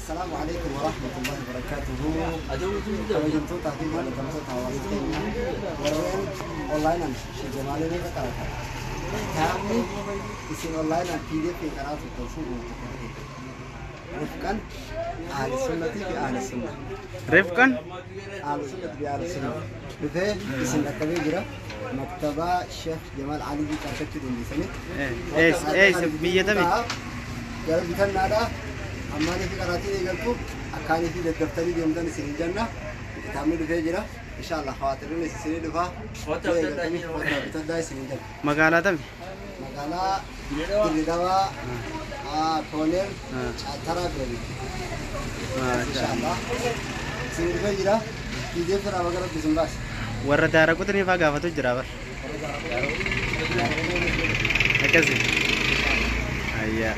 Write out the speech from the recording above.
Assalaamu alaikum warahmatullahi wabarakatuhu. Kabajamtootaa fi jaallatamtoota hawaasa keenya warreen onlaayinaan Sheekh Jamaalee meeqa qaratan. Kitaabni isin onlaayinaan PDF hin qaraa turtan sun tokko ta'e. Rifqan ahli sunnatii fi ahli sunna. Rifqan Ahli sunnati fi ahli sunna. Dhufee isin dhaqqabee jira. Maktabaa Sheekh Jamaal Alii argachuu dandeessanii. Eessa eessa biyya tami? Gara bitannaadha. Ammaanii fi qaraatiin eegaltu akkaanii fi daddaftanii deemtan isin hin jenna. Kitaabni dhufee jira. Inshallah hawaatirri isinii dhufa. Eegaltanii kottaa bitadhaa isin hin jenna. Magaalaa tami? Magaalaa Dirridawaa Kooner Taraa Birabii. Inshallah. Isin dhufee jira. PDF irraa baga Rabbi isin baase. Warra daara qutanii faa gaafatu jira bar. Akkasi. Ayyaa.